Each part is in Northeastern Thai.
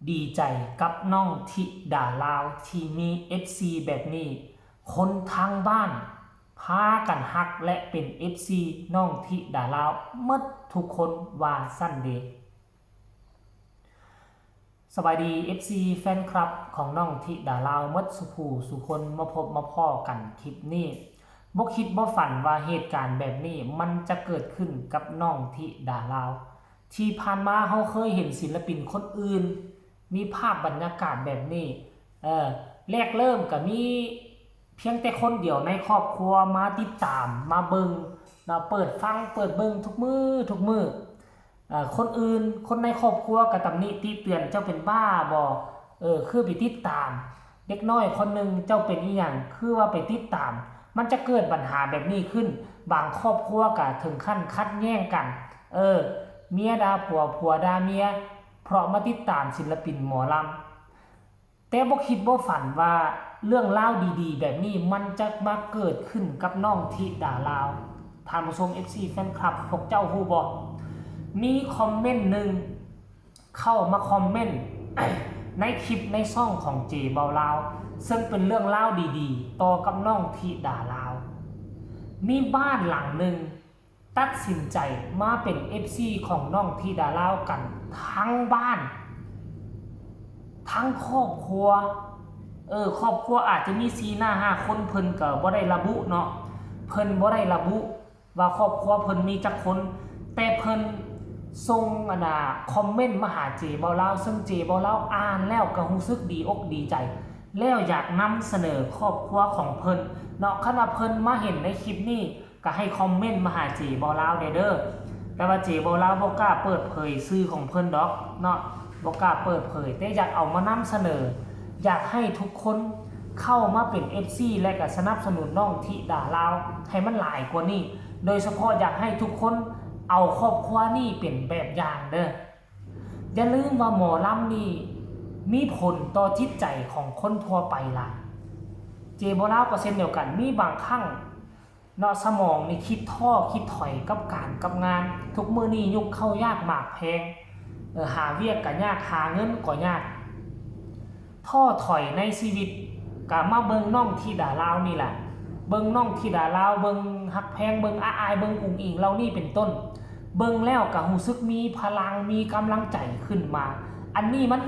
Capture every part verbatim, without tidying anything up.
ดีใจกับน้องธิดาลาวที่มี เอฟซี แบบนี้ คนทางบ้านพากันฮักและเป็น เอฟซี น้องธิดาลาวหมดทุกคนว่าซั่นเด้ สบายดี เอฟซี แฟนคลับของน้องธิดาลาวหมดสุผู้สุคนมาพบมาพ้อกันคลิปนี้ บ่คิดบ่ฝันว่าเหตุการณ์แบบนี้มันจะเกิดขึ้นกับน้องธิดาลาว ที่ผ่านมาเฮาเคยเห็นศิลปินคนอื่น มีภาพบรรยากาศแบบนี้ เออ แรกเริ่มก็มีเพียงแต่คนเดียวในครอบครัวมาติดตามมาเบิ่งเนาะ เปิดฟังเปิดเบิ่งทุกมื้อทุกมื้อ เอ่อ คนอื่น คนในครอบครัวก็ตำหนิติเตือน เจ้าเป็นบ้าบ่ เออ คือไปติดตาม เด็กน้อยคนหนึ่ง เจ้าเป็นอีหยัง คือว่าไปติดตาม มันจะเกิดปัญหาแบบนี้ขึ้น บางครอบครัวก็ถึงขั้นขัดแย้งกัน เออ เมียด่าผัว ผัวด่าเมีย เพราะมาติดตามศิลปินหมอลำ แต่บ่คิดบ่ฝันว่าเรื่องราวดีๆ แบบนี้มันจะมาเกิดขึ้นกับน้องธิดาลาว ท่านผู้ชม เอฟซี แฟนคลับ พวกเจ้าฮู้บ่ มีคอมเมนต์หนึ่งเข้ามาคอมเมนต์ ในคลิปในช่องของเจเบาลาว ซึ่งเป็นเรื่องราวดีๆ ต่อกับน้องธิดาลาว มีบ้านหลังหนึ่งตัดสินใจมาเป็น เอฟซี ของน้องธิดาลาวกันทั้งบ้าน ทั้งครอบครัว เออ ครอบครัวอาจจะมีสี่หน้าห้าคน เพิ่นก็บ่ได้ระบุเนาะ เพิ่นบ่ได้ระบุว่าครอบครัวเพิ่นมีจักคน แต่เพิ่นส่งอันน่ะคอมเมนต์มาหาเจเบาลาว ซึ่งเจเบาลาวอ่านแล้วก็รู้สึกดีอกดีใจ แล้วอยากนำเสนอครอบครัวของเพิ่นเนาะ คันว่าเพิ่นมาเห็นในคลิปนี้ ก็ให้คอมเมนต์มาหาเจเบาลาวแด่เด้อ แต่ว่าเจเบาลาวบ่กล้าเปิดเผยชื่อของเพิ่นดอกเนาะ บ่กล้าเปิดเผย แต่อยากเอามานำเสนอ อยากให้ทุกคนเข้ามาเป็น เอฟซี และก็สนับสนุนน้องธิดาลาวให้มันหลายกว่านี้ โดยเฉพาะอยากให้ทุกคนเอาครอบครัวนี้เป็นแบบอย่างเด้อ อย่าลืมว่าหมอลำนี่มีผลต่อจิตใจของคนทั่วไปหลาย เจเบาลาวก็เช่นเดียวกัน มีบางครั้งเนาะ สมองนี่คิดท้อคิดถอยกับการกับงาน ทุกมื้อนี้ยุคข้าวยากหมากแพง เออ หาเวียกก็ยาก หาเงินก็ยาก ท้อถอยในชีวิต ก็มาเบิ่งน้องธิดาลาวนี่แหละ เบิ่งน้องธิดาลาว เบิ่งฮักแพง เบิ่งอาอาย เบิ่งอุ๋งอิ๋งเหล่านี้เป็นต้น เบิ่งแล้วก็รู้สึกมีพลัง มีกำลังใจขึ้นมา อันนี้มัน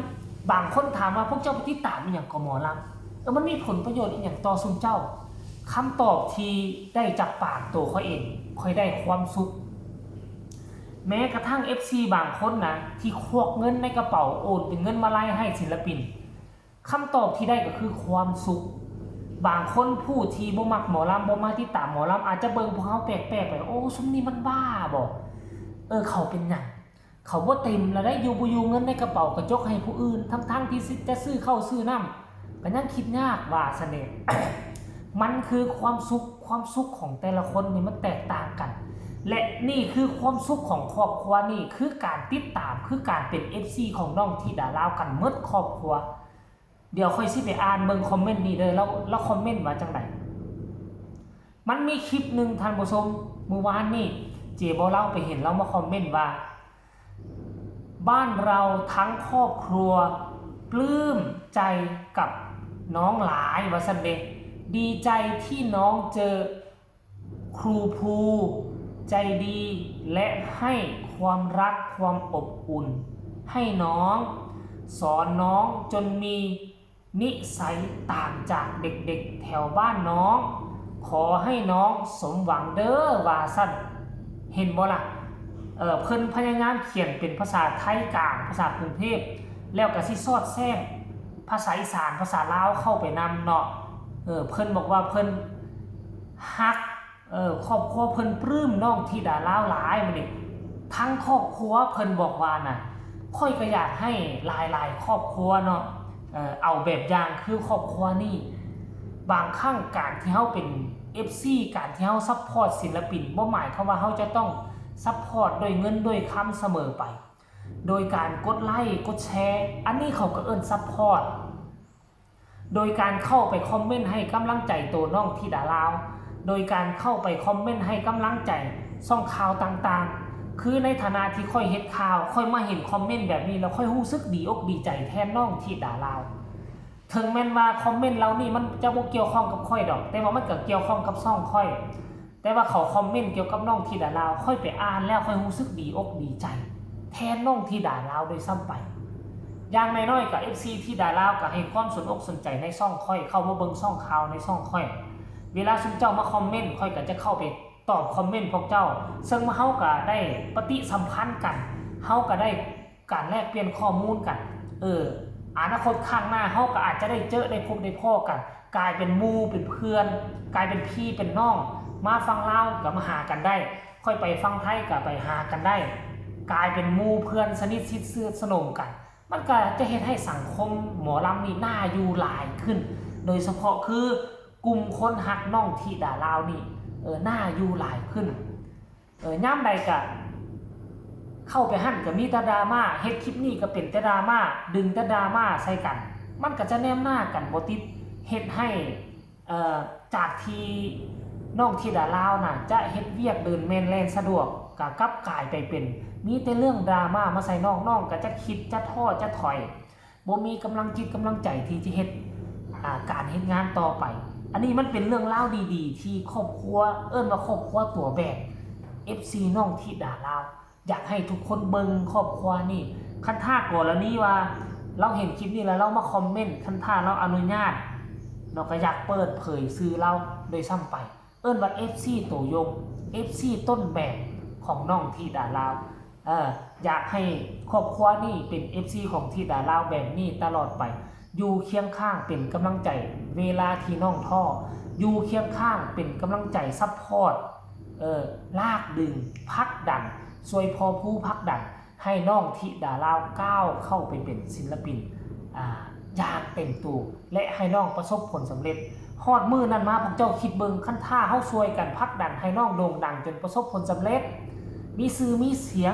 บางคนถามว่าพวกเจ้าไปติดตามอีหยังก็หมอลำ เออ มันมีผลประโยชน์อีหยังต่อซุมเจ้า คำตอบที่ได้จากปากตัวข้อยเอง ข้อยได้ความสุข แม้กระทั่ง เอฟซี บางคนนะ ที่ควักเงินในกระเป๋าโอนเป็นเงินมาลัยให้ศิลปิน คำตอบที่ได้ก็คือความสุข บางคนผู้ที่บ่มักหมอลำ บ่มาติดตามหมอลำ อาจจะเบิ่งพวกเฮาแปลกๆ ไป โอ้ ซุมนี้มันบ้าบ่ เออ เขาเป็นหยัง เขาบ่เต็มละได้ อยู่บ่อยู่เงินในกระเป๋าก็จกให้ผู้อื่น ทั้งๆ ที่สิจะซื้อข้าวซื้อน้ำ ก็ยังคิดยากว่าซั่นเด้ มันคือความสุข ความสุขของแต่ละคนนี่มันแตกต่างกัน และนี่คือความสุขของครอบครัว นี่คือการติดตาม คือการเป็น เอฟซี ของน้องธิดาลาวกันหมดครอบครัว เดี๋ยวข้อยสิไปอ่านเบิ่งคอมเมนต์นี้เด้อ แล้ว แล้วคอมเมนต์ว่าจั่งใด มันมีคลิปหนึ่งท่านผู้ชม มื้อวานนี่ เจเบาลาวไปเห็นลาวมาคอมเมนต์ว่า บ้านเราทั้งครอบครัวปลื้มใจกับน้องหลาย ว่าซั่นเด้ ดีใจที่น้องเจอครูภูใจดี และให้ความรักความอบอุ่นให้น้อง สอนน้องจนมีนิสัยต่างจากเด็กๆแถวบ้านน้อง ขอให้น้องสมหวังเด้อ ว่าซั่น เห็นบ่ล่ะ เออ เพิ่นพยายามเขียนเป็นภาษาไทยกลาง ภาษากรุงเทพ แล้วก็สิสอดแทรกภาษาอีสาน ภาษาลาวเข้าไปนำเนาะ เออ เพิ่นบอกว่าเพิ่นฮัก เออ ครอบครัวเพิ่นปลื้มน้องธิดาลาวหลาย มื้อนี้ทั้งครอบครัวเพิ่นบอกว่าน่ะ ข้อยก็อยากให้หลายๆครอบครัวเนาะ เออ เอาแบบอย่างคือครอบครัวนี้ บางครั้งการที่เฮาเป็น เอฟซี การที่เฮาซัพพอร์ตศิลปิน บ่หมายความว่าเฮาจะต้องซัพพอร์ตด้วยเงินด้วยคำเสมอไป โดยการกดไลค์กดแชร์ อันนี้เขาก็เอิ้นซัพพอร์ต โดยการเข้าไปคอมเมนต์ให้กำลังใจตัวน้องธิดาลาว โดยการเข้าไปคอมเมนต์ให้กำลังใจช่องข่าวต่างๆ คือในฐานะที่ข้อยเฮ็ดข่าว ข้อยมาเห็นคอมเมนต์แบบนี้แล้วข้อยรู้สึกดีอกดีใจแทนน้องธิดาลาว ถึงแม้นว่าคอมเมนต์เหล่านี้มันจะบ่เกี่ยวข้องกับข้อยดอก แต่ว่ามันก็เกี่ยวข้องกับช่องข้อย แต่ว่าเขาคอมเมนต์เกี่ยวกับน้องธิดาลาว ข้อยไปอ่านแล้วข้อยรู้สึกดีอกดีใจ แทนน้องธิดาลาวด้วยซ้ำไป อย่างน้อยๆก็ เอฟซี ธิดาลาวก็ให้ความสนอกสนใจในช่องข้อย เข้ามาเบิ่งช่องข่าวในช่องข้อย เวลาซุมเจ้ามาคอมเมนต์ ข้อยก็จะเข้าไปตอบคอมเมนต์พวกเจ้า ซึ่งเฮาก็ได้ปฏิสัมพันธ์กัน เฮาก็ได้การแลกเปลี่ยนข้อมูลกัน เออ อนาคตข้างหน้าเฮาก็อาจจะได้เจอได้พบได้พ้อกัน กลายเป็นหมู่เป็นเพื่อน กลายเป็นพี่เป็นน้อง มาฝั่งลาวก็มาหากันได้ ข้อยไปฝั่งไทยก็ไปหากันได้ กลายเป็นหมู่เพื่อนสนิทชิดสนมกัน มันก็จะเฮ็ดให้สังคมหมอลำนี่น่าอยู่หลายขึ้น โดยเฉพาะคือกลุ่มคนฮักน้องธิดาลาวนี่ เออ น่าอยู่หลายขึ้น เออ ยามใดก็เข้าไปหั้นก็มีแต่ดราม่า เฮ็ดคลิปนี้ก็เป็นแต่ดราม่า ดึงแต่ดราม่าใส่กัน มันก็จะแนมหน้ากันบ่ติด เฮ็ดให้ เอ่อ จากที่น้องธิดาลาวน่ะจะเฮ็ดเวียกเดินแม่นแล่นสะดวก ก็กลับกลายไปเป็น มีแต่เรื่องดราม่ามาใส่น้อง น้องก็จะคิดจะท้อจะถอย บ่มีกำลังจิตกำลังใจที่จะเฮ็ด อ่า การเฮ็ดงานต่อไป อันนี้มันเป็นเรื่องราวดีๆ ที่ครอบครัว เอิ้นว่าครอบครัวตัวแบก เอฟซี น้องธิดาลาว อยากให้ทุกคนเบิ่งครอบครัวนี่ คันถ้ากรณีว่าลาวเห็นคลิปนี้แล้วลาวมาคอมเมนต์ คันถ้าลาวอนุญาต เนาะ ก็อยากเปิดเผยชื่อลาวด้วยซ้ำไป เอิ้นว่า เอฟซี ตัวยง เอฟซี ต้นแบบของน้องธิดาลาว เอ่อ อยากให้ครอบครัวนี่เป็น เอฟซี ของธิดาลาวแบบนี้ตลอดไป อยู่เคียงข้างเป็นกำลังใจเวลาที่น้องท้อ อยู่เคียงข้างเป็นกำลังใจซัพพอร์ต เอ่อ ลากดึง ผลักดัน ช่วยพอผู้ผลักดัน ให้น้องธิดาลาวก้าวเข้าไปเป็นศิลปิน อ่า อย่างเต็มตัว และให้น้องประสบผลสำเร็จ ฮอดมื้อนั้นมาพวกเจ้าคิดเบิ่ง คันถ้าเฮาช่วยกันผลักดันให้น้องโด่งดังจนประสบผลสำเร็จ มีชื่อมีเสียง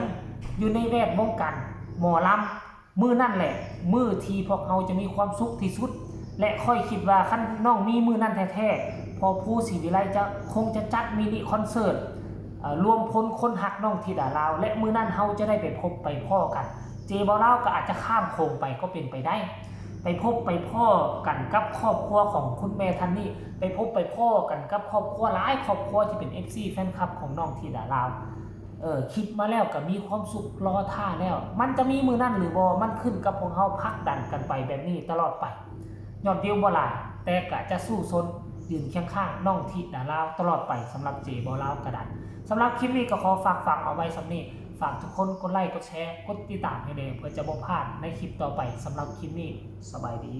อยู่ในแวดวงการหมอลำ มื้อนั่นแหละ มื้อที่พวกเฮาจะมีความสุขที่สุด และข้อยคิดว่าคันน้องมีมื้อนั้นแท้ๆ พอผู้ศรีวิไลจะ คงจะจัดมินิคอนเสิร์ต เอ่อ รวมพลคนฮักน้องธิดาลาว และมื้อนั้นเฮาจะได้ไปพบไปพ้อกัน เจบ่าวลาวก็อาจจะข้ามโขงไปก็เป็นไปได้ ไปพบไปพ้อกันกับครอบครัวของคุณแม่ท่านนี้ ไปพบไปพ้อกันกับครอบครัวหลายครอบครัวที่เป็น เอฟซี แฟนคลับของน้องธิดาลาว เออ คิดมาแล้วก็มีความสุขรอท่าแล้ว มันจะมีมื้อนั้นหรือบ่ มันขึ้นกับพวกเฮาผลักดันกันไปแบบนี้ตลอดไป ยอดวิวบ่หลาย แต่ก็จะสู้ซนยืนเคียงข้างน้องธิดาลาวตลอดไป สำหรับเจบ่าวลาวก็ได้ สำหรับคลิปนี้ก็ขอฝากฝังเอาไว้ส่ำนี้ ฝากทุกคนกดไลค์ กดแชร์ กดติดตามให้แน่ เพื่อจะบ่พลาดในคลิปต่อไป สำหรับคลิปนี้ สบายดี